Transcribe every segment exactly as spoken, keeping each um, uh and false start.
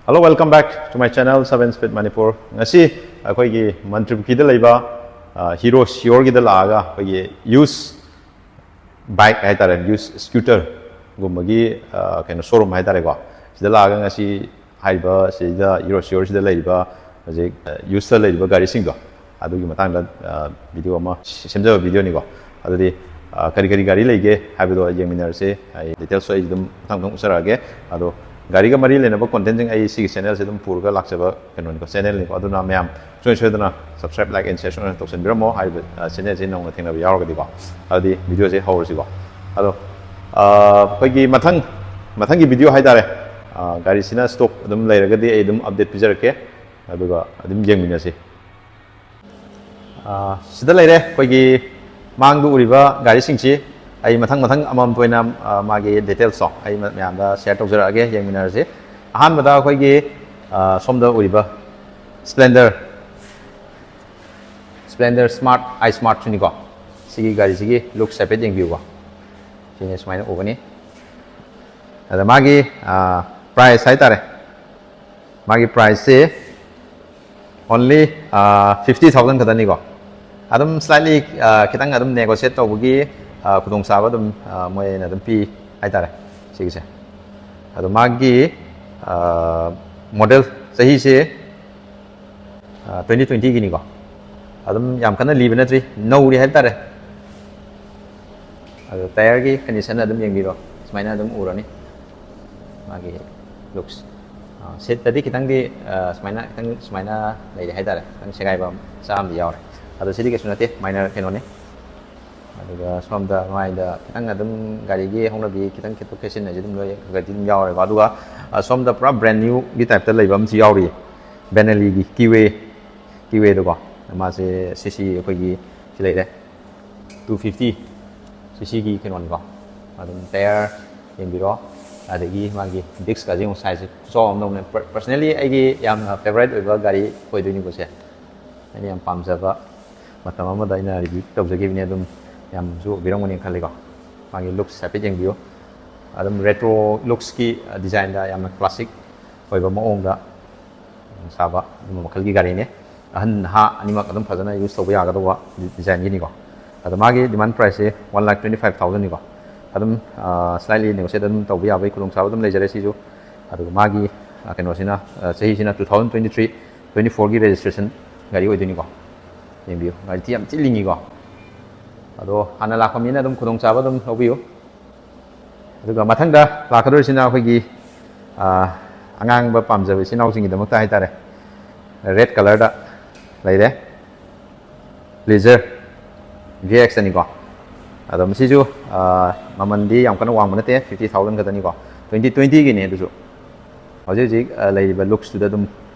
Hello, welcome back to my channel, Seven Speed Manipur. ꯉꯁꯤ ꯑꯩꯈꯣꯏꯒꯤ ꯃꯟꯇ꯭ꯔꯤꯄꯨꯈ꯭ꯔꯤꯗ ꯂꯩꯕ ꯍꯤꯔꯣ ꯁꯤꯌꯣꯔꯒꯤꯗ ꯂꯥꯛꯑꯒ ꯑꯩꯈꯣꯏꯒꯤ ꯌꯨꯁ ꯕꯥꯏꯛ ꯍꯥꯏꯇꯥꯔꯦ, ꯌꯨꯁ ꯁ꯭ꯀꯨꯇꯔꯒꯨꯝꯕꯒꯤ ꯀꯩꯅꯣ ꯁꯣꯔꯨꯝ ꯍꯥꯏꯇꯥꯔꯦꯀꯣ, ꯁꯤꯗ ꯂꯥꯛꯑꯒ ꯉꯁꯤ ꯍꯥꯏꯔꯤꯕ ꯁꯤꯗ ꯍꯤꯔꯣ ꯁꯤꯌꯣꯔꯁꯤꯗ ꯂꯩꯔꯤꯕ ꯍꯧꯖꯤꯛ ꯌꯨꯁꯇ ꯂꯩꯔꯤꯕ ꯒꯥꯔꯤꯁꯤꯡꯗꯣ ꯑꯗꯨꯒꯤ ꯃꯇꯥꯡꯗ ꯚꯤꯗꯤꯑꯣ ꯑꯃ ꯁꯦꯝꯖꯕ ꯚꯤꯗꯤꯑꯣꯅꯤꯀꯣ꯫ ꯑꯗꯨꯗꯤ ꯀꯔꯤ ꯀꯔꯤ ꯒꯥꯔꯤ ꯂꯩꯒꯦ ꯍꯥꯏꯕꯗꯣ ꯌꯦꯡꯃꯤꯟꯅꯔꯁꯦ꯫ ꯑꯩ ꯗꯤꯇꯦꯜꯁꯁꯨ ꯑꯩ ꯑꯗꯨꯝ ꯃꯊꯪ ꯃꯊꯪ ꯎꯠꯆꯔꯛꯑꯒꯦ꯫ ꯑꯗꯣ ꯒꯥꯔꯤꯒ ꯃꯔꯤ ꯂꯩꯅꯕ ꯀꯣꯟꯇꯦꯟꯁꯤꯡ ꯑꯩ ꯁꯤꯒꯤ ꯆꯦꯅꯦꯜꯁꯦ ꯑꯗꯨꯝ ꯄꯨꯔꯒ ꯂꯥꯛꯆꯕ ꯀꯩꯅꯣꯅꯤꯀꯣ, ꯆꯦꯅꯦꯜꯅꯤꯀꯣ꯫ ꯑꯗꯨꯅ ꯃꯌꯥꯝ ꯁꯨꯡꯁꯣꯏ ꯁꯣꯏꯗꯅ subscribe, like and share ꯁꯣꯏꯗꯅ ꯇꯧꯁꯟꯕꯤꯔꯝꯃꯣ꯫ ꯍꯥꯏꯔꯤꯕ ꯆꯦꯅꯦꯜꯁꯦ ꯅꯧꯅ ꯊꯦꯡꯅꯕ ꯌꯥꯎꯔꯒꯗꯤꯀꯣ꯫ ꯑꯗꯨꯗꯤ ꯚꯤꯗꯤꯑꯣꯁꯦ ꯍꯧꯔꯁꯤꯀꯣ꯫ ꯑꯗꯣ ꯑꯩꯈꯣꯏꯒꯤ ꯃꯊꯪ ꯃꯊꯪꯒꯤ ꯚꯤꯗꯤꯑꯣ ꯍꯥꯏꯇꯥꯔꯦ, ꯒꯥꯔꯤꯁꯤꯅ ꯁ꯭ꯇꯣꯛ ꯑꯗꯨꯝ ꯂꯩꯔꯒꯗꯤ ꯑꯩ ꯑꯗꯨꯝ ꯑꯞꯗꯦꯠ ꯄꯤꯖꯔꯛꯀꯦ꯫ ꯑꯗꯨꯒ ꯑꯗꯨꯝ ꯌꯦꯡꯃꯤꯟꯅꯁꯤ꯫ ꯁꯤꯗ ꯂꯩꯔꯦ ꯑꯩꯈꯣꯏꯒꯤ ꯃꯥꯡꯗ ꯎꯔꯤꯕ ꯒꯥꯔꯤꯁꯤꯡꯁꯤ꯫ ꯑꯩ ꯃꯊꯪ ꯃꯊꯪ ꯑꯃꯃꯝꯇ ꯑꯣꯏꯅ ꯃꯥꯒꯤ ꯗꯤꯇꯦꯜꯁꯇꯣ ꯑꯩ ꯃꯌꯥꯝꯗ ꯁꯤꯌꯔ ꯇꯧꯖꯔꯛꯑꯒꯦ, ꯌꯦꯡꯃꯤꯟꯅꯔꯁꯤ꯫ ꯑꯍꯥꯟꯕꯗ ꯑꯩꯈꯣꯏꯒꯤ ꯁꯣꯝꯗ ꯎꯔꯤꯕ ꯁ꯭ꯄ꯭ꯂꯦꯟꯗꯔ, ꯁ꯭ꯄ꯭ꯂꯦꯟꯗꯔ ꯁ꯭ꯃꯥꯔꯠ, ꯑꯥꯏ ꯁ꯭ꯃꯥꯔꯠꯁꯨꯅꯤꯀꯣ꯫ ꯁꯤꯒꯤ ꯒꯥꯔꯤꯁꯤꯒꯤ ꯂꯨꯛꯁ ꯍꯥꯏꯐꯦꯠ ꯌꯦꯡꯕꯤꯌꯨꯀꯣ꯫ ꯁꯤꯅ ꯁꯨꯃꯥꯏꯅ ꯎꯒꯅꯤ꯫ ꯑꯗ ꯃꯥꯒꯤ ꯄ꯭ꯔꯥꯏꯁ ꯍꯥꯏꯇꯥꯔꯦ, ꯃꯥꯒꯤ ꯄ꯭ꯔꯥꯏꯁꯁꯦ only fifty thousand ꯈꯛꯇꯅꯤꯀꯣ꯫ ꯑꯗꯨꯝ slightly ꯈꯤꯇꯪ ꯑꯗꯨꯝ negotiate ꯇꯧꯕꯒꯤ ꯈꯨꯗꯣꯡꯆꯥꯕ ꯑꯗꯨꯝ ꯃꯣꯏꯅ ꯑꯗꯨꯝ ꯄꯤ ꯍꯥꯏꯇꯥꯔꯦ ꯁꯤꯒꯤꯁꯦ꯫ ꯑꯗꯣ ꯃꯥꯒꯤ ꯃꯣꯗꯦꯜ ꯆꯍꯤꯁꯦ ꯇ꯭ꯋꯦꯟꯇꯤ ꯇ꯭ꯋꯦꯟꯇꯤꯒꯤꯅꯤꯀꯣ꯫ ꯑꯗꯨꯝ ꯌꯥꯝ ꯀꯟꯅ ꯂꯤꯕ ꯅꯠꯇ꯭ꯔꯤ, ꯅꯧꯔꯤ ꯍꯥꯏꯕ ꯇꯥꯔꯦ꯫ ꯑꯗꯣ ꯇꯥꯌꯔꯒꯤ ꯀꯟꯗꯤꯁꯟ ꯑꯗꯨꯝ ꯌꯦꯡꯕꯤꯔꯣ, ꯁꯨꯃꯥꯏꯅ ꯑꯗꯨꯝ ꯎꯔꯅꯤ ꯃꯥꯒꯤ ꯂꯨꯛꯁ꯫ ꯁꯤꯠꯇꯗꯤ ꯈꯤꯇꯪꯗꯤ ꯁꯨꯃꯥꯏꯅ ꯈꯤꯇꯪ ꯁꯨꯃꯥꯏꯅ ꯂꯩꯔꯦ ꯍꯥꯏꯇꯥꯔꯦ, ꯈꯤꯇꯪ ꯁꯦꯒꯥꯏꯕ ꯃꯆꯥ ꯑꯃꯗꯤ ꯌꯥꯎꯔꯦ꯫ ꯑꯗꯣ ꯁꯤꯗꯤ ꯀꯩꯁꯨ ꯅꯠꯇꯦ, ꯃꯥꯏꯅꯔ ꯀꯩꯅꯣꯅꯤ꯫ ꯑꯗꯨꯒ ꯁꯣꯝꯗ ꯃꯥꯏꯗ ꯈꯤꯇꯪ ꯑꯗꯨꯝ ꯒꯥꯔꯤꯒꯤ ꯍꯧꯅꯕꯤ ꯈꯤꯇꯪ ꯈꯦꯠꯇꯣꯛ ꯈꯦꯠꯆꯤꯟ ꯍꯥꯏꯁꯦ ꯑꯗꯨꯝ ꯂꯣꯏ ꯈꯔ ꯈꯔꯗꯤ ꯑꯗꯨꯝ ꯌꯥꯎꯔꯦꯀꯣ꯫ ꯑꯗꯨꯒ ꯁꯣꯝꯗ ꯄꯨꯔꯥ ꯕ꯭ꯔꯦꯟ ꯅ꯭ꯌꯨꯒꯤ ꯇꯥꯏꯞꯇ ꯂꯩꯕ ꯑꯃꯁꯨ ꯌꯥꯎꯔꯤ, ꯕꯦꯅꯦꯂꯤꯒꯤ ꯀꯤꯋꯦ, ꯀꯤꯋꯦꯗꯀꯣ꯫ ꯃꯥꯁꯦ ꯁꯤ ꯁꯤ ꯑꯩꯈꯣꯏꯒꯤ ꯁꯤ ꯂꯩꯔꯦ, ꯇꯨ ꯐꯤꯐꯇꯤ ꯁꯤ ꯁꯤꯒꯤ ꯀꯩꯅꯣꯅꯤꯀꯣ꯫ ꯑꯗꯨꯝ ꯇꯥꯌꯔ ꯌꯦꯡꯕꯤꯔꯣ, ꯑꯗꯒꯤ ꯃꯥꯒꯤ ꯗꯤꯁꯀꯁꯦ ꯌꯦꯡꯉꯣ, ꯁꯥꯏꯖꯁꯦ ꯈꯨꯆꯥꯎ ꯑꯃ ꯂꯧꯅꯦ꯫ ꯄꯔꯁꯅꯦꯜꯂꯤ ꯑꯩꯒꯤ ꯌꯥꯝꯅ ꯐꯦꯕꯣꯔꯥꯏꯠ ꯑꯣꯏꯕ ꯒꯥꯔꯤ ꯑꯣꯏꯗꯣꯏꯅꯤꯀꯣ ꯁꯦ꯫ ꯑꯩꯅ ꯌꯥꯝ ꯄꯥꯝꯖꯕ ꯃꯇꯝ ꯑꯃꯗ ꯑꯩꯅ ꯔꯤꯚ꯭ꯌꯨ ꯇꯧꯖꯈꯤꯕꯅꯤ, ꯑꯗꯨꯝ ꯌꯥꯝꯁꯨ ꯎꯕꯤꯔꯝꯒꯅꯤ ꯈꯜꯂꯤꯀꯣ꯫ ꯃꯥꯒꯤ ꯂꯨꯛꯁ ꯍꯥꯏꯐꯦꯠ ꯌꯦꯡꯕꯤꯌꯨ꯫ ꯑꯗꯨꯝ ꯔꯦꯇ꯭ꯔꯣ ꯂꯨꯛꯁꯀꯤ ꯗꯤꯖꯥꯏꯟꯗ ꯌꯥꯝꯅ ꯀ꯭ꯂꯥꯁꯤꯛ ꯑꯣꯏꯕ ꯃꯑꯣꯡꯗ ꯁꯥꯕ ꯑꯗꯨꯝꯕ ꯃꯈꯜꯒꯤ ꯒꯥꯔꯤꯅꯦ꯫ ꯑꯍꯟ ꯅꯍꯥ ꯑꯅꯤꯃꯛ ꯑꯗꯨꯝ ꯐꯖꯅ ꯌꯨꯁ ꯇꯧꯕ ꯌꯥꯒꯗꯧꯕ ꯗꯤꯖꯥꯏꯟꯒꯤꯅꯤꯀꯣ꯫ ꯑꯗꯣ ꯃꯥꯒꯤ ꯗꯤꯃꯥꯟ ꯄ꯭ꯔꯥꯏꯁꯁꯦ ꯋꯥꯟ ꯂꯥꯛ ꯇ꯭ꯋꯦꯟꯇꯤ ꯐꯥꯏꯚ ꯊꯥꯎꯖꯟꯅꯤꯀꯣ꯫ ꯑꯗꯨꯝ ꯁ꯭ꯂꯥꯏꯠꯂꯤ ꯅꯦꯒꯣꯁꯤꯌꯦꯠ ꯑꯗꯨꯝ ꯇꯧꯕ ꯌꯥꯕꯒꯤ ꯈꯨꯗꯣꯡꯆꯥꯕ ꯑꯗꯨꯝ ꯂꯩꯖꯔꯦ ꯁꯤꯁꯨ꯫ ꯑꯗꯨꯒ ꯃꯥꯒꯤ ꯀꯩꯅꯣꯁꯤꯅ, ꯆꯍꯤꯁꯤꯅ two thousand twenty three twenty ꯐꯣꯔꯒꯤ ꯔꯦꯖꯤꯁꯇ꯭ꯔꯦꯁꯟ ꯒꯥꯔꯤ ꯑꯣꯏꯗꯣꯏꯅꯤꯀꯣ꯫ ꯌꯦꯡꯕꯤꯌꯨ, ꯒꯥꯔꯤꯗꯤ ꯌꯥꯝ ꯊꯤ ꯂꯤꯡꯉꯤꯀꯣ꯫ ꯑꯗꯣ ꯍꯥꯟꯅ ꯂꯥꯛꯄ ꯃꯤꯅ ꯑꯗꯨꯝ ꯈꯨꯗꯣꯡꯆꯥꯕ ꯑꯗꯨꯝ ꯂꯧꯕꯤꯌꯨ꯫ ꯑꯗꯨꯒ ꯃꯊꯪꯗ ꯂꯥꯛꯀꯗꯧꯔꯤꯁꯤꯅ ꯑꯩꯈꯣꯏꯒꯤ ꯑꯉꯥꯡꯕ ꯄꯥꯝꯖꯕ ꯏꯆꯤꯟ ꯏꯅꯥꯎꯁꯤꯡꯒꯤꯗꯃꯛꯇ ꯍꯥꯏꯇꯥꯔꯦ, ꯔꯦꯗ ꯀꯂꯔꯗ ꯂꯩꯔꯦ, ꯕ꯭ꯂꯦꯖꯔ ꯚꯤ ꯑꯦꯛꯁꯇꯅꯤꯀꯣ꯫ ꯑꯗꯣ ꯃꯁꯤꯁꯨ ꯃꯃꯜꯗꯤ ꯌꯥꯝ ꯀꯟꯅ ꯋꯥꯡꯕ ꯅꯠꯇꯦ, ꯐꯤꯐꯇꯤ ꯊꯥꯎꯖꯟ ꯈꯛꯇꯅꯤꯀꯣ꯫ ꯇ꯭ꯋꯦꯟꯇꯤ ꯇ꯭ꯋꯦꯟꯇꯤꯒꯤꯅꯦ ꯑꯗꯨꯁꯨ꯫ ꯍꯧꯖꯤꯛ ꯍꯧꯖꯤꯛ ꯂꯩꯔꯤꯕ ꯂꯨꯛꯁꯇꯨꯗ ꯑꯗꯨꯝ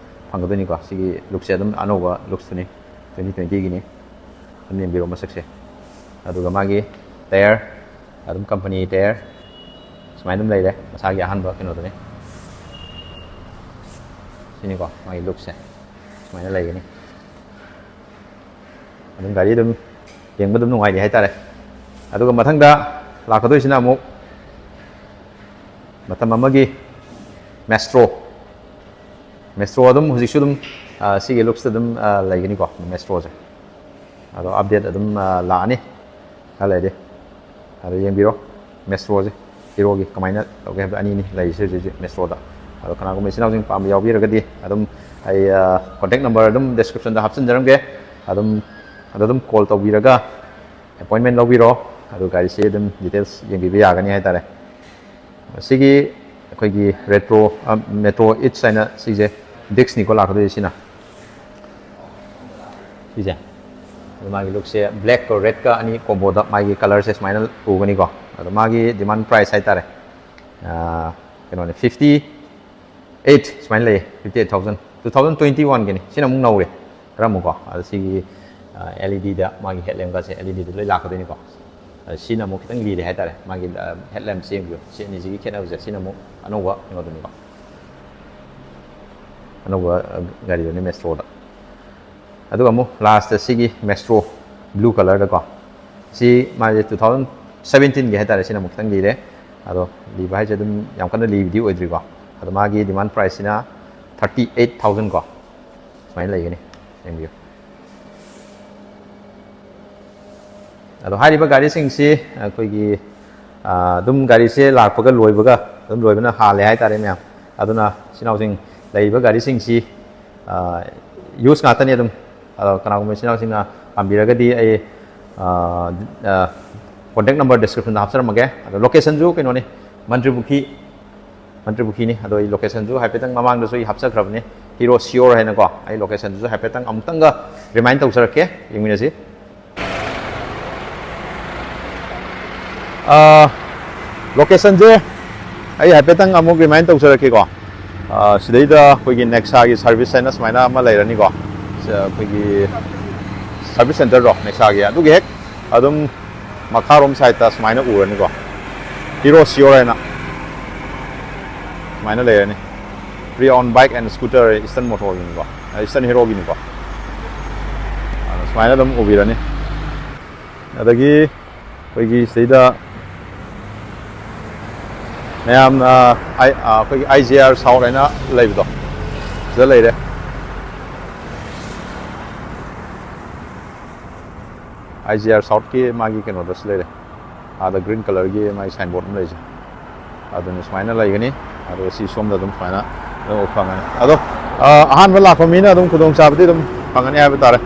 ꯐꯪꯒꯗꯣꯏꯅꯤꯀꯣ꯫ ꯁꯤꯒꯤ ꯂꯨꯛꯁꯦ ꯑꯗꯨꯝ ꯑꯅꯧꯕ ꯂꯨꯛꯁꯇꯨꯅꯤ ꯇ꯭ꯋꯦꯟꯇꯤ ꯇ꯭ꯋꯦꯟꯇꯤꯒꯤꯅꯤ꯫ ꯑꯗꯨꯝ ꯌꯦꯡꯕꯤꯔꯣ ꯃꯁꯛꯁꯦ꯫ ꯑꯗꯨꯒ ꯃꯥꯒꯤ ꯇꯥꯌꯔ ꯑꯗꯨꯝ ꯀꯝꯄꯅꯤ ꯇꯥꯌꯔ ꯁꯨꯃꯥꯏꯅ ꯑꯗꯨꯝ ꯂꯩꯔꯦ, ꯃꯁꯥꯒꯤ ꯑꯍꯥꯟꯕ ꯀꯩꯅꯣꯗꯨꯅꯤ꯫ ꯁꯤꯅꯤꯀꯣ ꯃꯥꯒꯤ ꯂꯨꯛꯁꯦ ꯁꯨꯃꯥꯏꯅ ꯂꯩꯒꯅꯤ꯫ ꯑꯗꯨꯝ ꯒꯥꯔꯤ ꯑꯗꯨꯝ ꯌꯦꯡꯕ ꯑꯗꯨꯝ ꯅꯨꯡꯉꯥꯏꯔꯤ ꯍꯥꯏꯇꯥꯔꯦ꯫ ꯑꯗꯨꯒ ꯃꯊꯪꯗ ꯂꯥꯛꯀꯗꯣꯏꯁꯤꯅ ꯑꯃꯨꯛ ꯃꯇꯝ ꯑꯃꯒꯤ ꯃꯦꯁꯇ꯭ꯔꯣ꯫ ꯃꯦꯁꯇ꯭ꯔꯣ ꯑꯗꯨꯝ ꯍꯧꯖꯤꯛꯁꯨ ꯑꯗꯨꯝ ꯁꯤꯒꯤ ꯂꯨꯛꯁꯇ ꯑꯗꯨꯝ ꯂꯩꯒꯅꯤꯀꯣ ꯃꯦꯁꯇ꯭ꯔꯣꯁꯦ꯫ ꯑꯗꯣ ꯑꯞꯗꯦꯠ ꯑꯗꯨꯝ ꯂꯥꯛꯑꯅꯤ ꯈꯔ ꯂꯩꯔꯗꯤ꯫ ꯑꯗꯣ ꯌꯦꯡꯕꯤꯔꯣ ꯃꯦꯁꯇ꯭ꯔꯣꯁꯦ, ꯍꯤꯔꯣꯒꯤ ꯀꯃꯥꯏꯅ ꯇꯧꯒꯦ ꯍꯥꯏꯕꯗꯣ ꯑꯅꯤꯅꯤ ꯂꯩꯔꯤꯁꯦ ꯍꯧꯖꯤꯛ ꯍꯧꯖꯤꯛ ꯃꯦꯁꯇ꯭ꯔꯣꯗ꯫ ꯑꯗꯣ ꯀꯅꯥꯒꯨꯝꯕ ꯏꯆꯤꯟ ꯏꯅꯥꯎꯁꯤꯡ ꯄꯥꯝꯕ ꯌꯥꯎꯕꯤꯔꯒꯗꯤ ꯑꯗꯨꯝ ꯑꯩ ꯀꯣꯟꯇꯦꯛ ꯅꯝꯕꯔ ꯑꯗꯨꯝ ꯗꯤꯁꯀ꯭ꯔꯤꯞꯁꯟꯗ ꯍꯥꯞꯆꯤꯟꯖꯔꯝꯒꯦ꯫ ꯑꯗꯨꯝ ꯑꯗꯨꯗ ꯑꯗꯨꯝ ꯀꯣꯜ ꯇꯧꯕꯤꯔꯒ ꯑꯦꯄꯣꯏꯟꯃꯦꯟ ꯂꯧꯕꯤꯔꯣ꯫ ꯑꯗꯨ ꯒꯥꯔꯤꯁꯦ ꯑꯗꯨꯝ ꯗꯤꯇꯦꯜꯁ ꯌꯦꯡꯕꯤꯕ ꯌꯥꯒꯅꯤ ꯍꯥꯏꯇꯥꯔꯦ꯫ ꯁꯤꯒꯤ ꯑꯩꯈꯣꯏꯒꯤ ꯔꯦꯇ꯭ꯔꯣ ꯃꯦꯇ꯭ꯔꯣ ꯏꯠꯁ ꯍꯥꯏꯅ ꯁꯤꯁꯦ ꯗꯤꯛꯁꯅꯤꯀꯣ ꯂꯥꯛꯀꯗꯣꯏꯁꯦ ꯁꯤꯅ꯫ ꯁꯤꯁꯦ ꯑꯗꯣ ꯃꯥꯒꯤ ꯂꯨꯛꯁꯦ ꯕ꯭ꯂꯦꯛꯀ ꯔꯦꯗꯀ ꯑꯅꯤ ꯀꯣꯝꯕꯣꯗ ꯃꯥꯒꯤ ꯀꯂꯔꯁꯦ ꯁꯨꯃꯥꯏꯅ ꯎꯒꯅꯤꯀꯣ꯫ ꯑꯗꯣ ꯃꯥꯒꯤ ꯗꯤꯃꯥꯟ ꯄ꯭ꯔꯥꯏꯁ ꯍꯥꯏꯇꯥꯔꯦ ꯀꯩꯅꯣꯅꯦ, ꯐꯤꯐꯇꯤ ꯑꯩꯠ ꯁꯨꯃꯥꯏꯅ ꯂꯩꯌꯦ꯫ Fifty eight thousand two thousand twenty ꯋꯥꯟꯒꯤꯅꯤ꯫ ꯁꯤꯅ ꯑꯃꯨꯛ ꯅꯧꯔꯦ ꯈꯔ ꯑꯃꯨꯛꯀꯣ꯫ ꯑꯗꯣ ꯁꯤꯒꯤ ꯑꯦꯜ ꯏ ꯗꯤꯗ ꯃꯥꯒꯤ ꯍꯦꯠꯂꯦꯝꯒꯁꯦ ꯑꯦꯜ ꯏ ꯗꯤꯗ ꯂꯣꯏ ꯂꯥꯛꯀꯗꯣꯏꯅꯤꯀꯣ꯫ ꯑꯗꯣ ꯁꯤꯅ ꯑꯃꯨꯛ ꯈꯤꯇꯪ ꯂꯤꯔꯦ ꯍꯥꯏꯇꯥꯔꯦ꯫ ꯃꯥꯒꯤ ꯍꯦꯠꯂꯦꯝꯁꯦ ꯌꯦꯡꯕꯤꯌꯨ, ꯁꯤ ꯑꯅꯤꯁꯤꯒꯤ ꯈꯦꯠꯅꯕꯁꯦ꯫ ꯁꯤꯅ ꯑꯃꯨꯛ ꯑꯅꯧꯕ ꯀꯩꯅꯣꯗꯨꯅꯤꯀꯣ, ꯑꯅꯧꯕ ꯒꯥꯔꯤꯗꯨꯅꯤ ꯃꯦꯁꯇ꯭ꯔꯣꯗ꯫ ꯑꯗꯨꯒ ꯑꯃꯨꯛ ꯂꯥꯁꯇ ꯁꯤꯒꯤ ꯃꯦꯁꯇ꯭ꯔꯣ ꯕ꯭ꯂꯨ ꯀꯂꯔꯗꯀꯣ꯫ ꯁꯤ ꯃꯥꯁꯦ ꯇꯨ ꯊꯥꯎꯖꯟ ꯁꯕꯦꯟꯇꯤꯟꯒꯤ ꯍꯥꯏꯇꯥꯔꯦ꯫ ꯁꯤꯅ ꯑꯃꯨꯛ ꯈꯤꯇꯪ ꯂꯤꯔꯦ꯫ ꯑꯗꯣ ꯂꯤꯕ ꯍꯥꯏꯁꯦ ꯑꯗꯨꯝ ꯌꯥꯝ ꯀꯟꯅ ꯂꯤꯕꯗꯤ ꯑꯣꯏꯗ꯭ꯔꯤꯀꯣ꯫ ꯑꯗꯣ ꯃꯥꯒꯤ demand price ꯁꯤꯅ thirty eight thousand ꯀꯣ, ꯁꯨꯃꯥꯏꯅ ꯂꯩꯒꯅꯤ, ꯌꯦꯡꯕꯤꯌꯨ꯫ ꯑꯗꯣ ꯍꯥꯏꯔꯤꯕ ꯒꯥꯔꯤꯁꯤꯡꯁꯤ ꯑꯩꯈꯣꯏꯒꯤ, ꯑ, ꯑꯗꯨꯝ ꯒꯥꯔꯤꯁꯦ ꯂꯥꯛꯄꯒ ꯂꯣꯏꯕꯒ ꯑꯗꯨꯝ ꯂꯣꯏꯕꯅ ꯍꯥꯜꯂꯦ ꯍꯥꯏꯇꯥꯔꯦ ꯃꯌꯥꯝ꯫ ꯑꯗꯨꯅ ꯏꯆꯤꯟ ꯏꯅꯥꯎꯁꯤꯡ, ꯂꯩꯔꯤꯕ ꯒꯥꯔꯤꯁꯤꯡꯁꯤ, ꯑ, use ꯉꯥꯛꯇꯅꯤ ꯑꯗꯨꯝ꯫ ꯑꯗꯣ ꯀꯅꯥꯒꯨꯝꯕ ꯏꯆꯤꯟ ꯏꯅꯥꯎꯁꯤꯡꯅ ꯄꯥꯝꯕꯤꯔꯒꯗꯤ ꯑꯩ, ꯑ, ꯑ, contact number description ꯗ ꯍꯥꯞꯆꯔꯝꯃꯒꯦ꯫ ꯑꯗꯣ location ꯁꯨ ꯀꯩꯅꯣꯅꯤ, ꯃꯟꯇ꯭ꯔꯤ ꯄꯨꯈ꯭ꯔꯤ, ꯃꯟꯇ꯭ꯔꯤ ꯄꯨꯈ꯭ꯔꯤꯅꯤ꯫ ꯑꯗꯣ ꯑꯩ location ꯁꯨ ꯍꯥꯏꯐꯦꯠꯇꯪ ꯃꯃꯥꯡꯗꯁꯨ ꯑꯩ ꯍꯥꯞꯆꯈ꯭ꯔꯕꯅꯤ, Hero Sciore ꯍꯥꯏꯅꯀꯣ꯫ ꯑꯩ location ꯗꯨꯁꯨ ꯍꯥꯏꯐꯦꯠꯇꯪ ꯑꯃꯨꯛꯇꯪꯒ remind ꯇꯧꯖꯔꯛꯀꯦ, ꯌꯦꯡꯃꯤꯟꯅꯁꯤ꯫ ꯑ, location ꯁꯦ ꯑꯩ ꯍꯥꯏꯐꯦꯠꯇꯪ ꯑꯃꯨꯛ remind ꯇꯧꯖꯔꯛꯀꯦꯀꯣ꯫ ꯑ, ꯁꯤꯗꯩꯗ ꯑꯩꯈꯣꯏꯒꯤ Nexa ꯒꯤ service ꯍꯥꯏꯅ ꯁꯨꯃꯥꯏꯅ ꯑꯃ ꯂꯩꯔꯅꯤꯀꯣ꯫ ꯁ-, ꯑꯩꯈꯣꯏꯒꯤ service centre ꯗꯣ Nexa ꯒꯤ, ꯑꯗꯨꯒꯤ ꯍꯦꯛ ꯑꯗꯨꯝ ꯃꯈꯥꯔꯣꯝ side ꯇ ꯁꯨꯃꯥꯏꯅ ꯎꯔꯅꯤꯀꯣ, Hero Sciore ꯍꯥꯏꯅ ꯁꯨꯃꯥꯏꯅ ꯂꯩꯔꯅꯤ꯫ Pre-owned bike and scooter, Eastern Motor ꯒꯤꯅꯤꯀꯣ, Eastern Hero ꯒꯤꯅꯤꯀꯣ꯫ ꯑꯗꯣ ꯁꯨꯃꯥꯏꯅ ꯑꯗꯨꯝ ꯎꯕꯤꯔꯅꯤ꯫ ꯑꯗꯒꯤ ꯑꯩꯈꯣꯏꯒꯤ ꯁꯤꯗꯩꯗ ꯃꯌꯥꯝꯅ ꯑꯩ-, ꯑꯩꯈꯣꯏꯒꯤ I G R South ꯍꯥꯏꯅ ꯂꯩꯕꯗꯣ, ꯁꯤꯗ ꯂꯩꯔꯦ꯫ I G R South ꯀꯤ ꯃꯥꯒꯤ ꯀꯩꯅꯣꯗꯁꯨ ꯂꯩꯔꯦ, ꯑꯥꯗ green colour ꯒꯤ ꯃꯥꯒꯤ signboard ꯑꯃ ꯂꯩꯔꯤꯁꯦ꯫ ꯑꯗꯨꯅ ꯁꯨꯃꯥꯏꯅ ꯂꯩꯒꯅꯤ꯫ ꯑꯗꯨꯒ ꯁꯤ ꯁꯣꯝꯗ ꯑꯗꯨꯝ ꯁꯨꯃꯥꯏꯅ ꯑꯗꯨꯝ ꯐꯪꯒꯅꯤ꯫ ꯑꯗꯣ, ꯑ, ꯑꯍꯥꯟꯕ ꯂꯥꯛꯄ ꯃꯤꯅ ꯑꯗꯨꯝ ꯈꯨꯗꯣꯡꯆꯥꯕꯗꯤ ꯑꯗꯨꯝ ꯐꯪꯒꯅꯤ ꯍꯥꯏꯕ ꯇꯥꯔꯦ꯫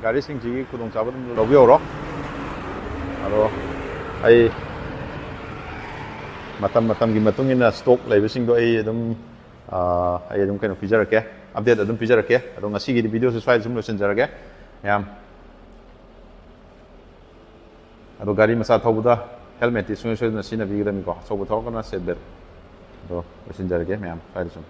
ꯒꯥꯔꯤꯁꯤꯡꯁꯤꯒꯤ ꯈꯨꯗꯣꯡꯆꯥꯕ ꯑꯗꯨꯝ ꯂꯧꯕꯤꯍꯧꯔꯣ꯫ ꯑꯗꯣ ꯑꯩ ꯃꯇꯝ ꯃꯇꯝꯒꯤ ꯃꯇꯨꯡ ꯏꯟꯅ stock ꯂꯩꯕꯁꯤꯡꯗꯣ ꯑꯩ ꯑꯗꯨꯝ, ꯑ, ꯑꯩ ꯑꯗꯨꯝ ꯀꯩꯅꯣ ꯄꯤꯖꯔꯛꯀꯦ, update ꯑꯗꯨꯝ ꯄꯤꯖꯔꯛꯀꯦ꯫ ꯑꯗꯣ ꯉꯁꯤꯒꯤꯗꯤ video ꯁꯦ ꯁ꯭ꯋꯥꯏꯗ ꯁꯨꯝ ꯂꯣꯏꯁꯤꯟꯖꯔꯒꯦ ꯃꯌꯥꯝ꯫ ꯑꯗꯣ ꯒꯥꯔꯤ ꯃꯆꯥ ꯊꯧꯕꯗ helmet ꯇꯤ ꯁꯨꯡꯁꯣꯏ ꯁꯣꯏꯗꯅ ꯁꯤꯖꯤꯟꯅꯕꯤꯒꯗꯕꯅꯤꯀꯣ, ꯑꯆꯧꯕ ꯊꯧꯔꯒꯅ seat belt꯫ ꯑꯗꯣ ꯂꯣꯏꯁꯤꯟꯖꯔꯒꯦ ꯃꯌꯥꯝ, ꯁ꯭ꯋꯥꯏꯗ ꯁꯨꯝ꯫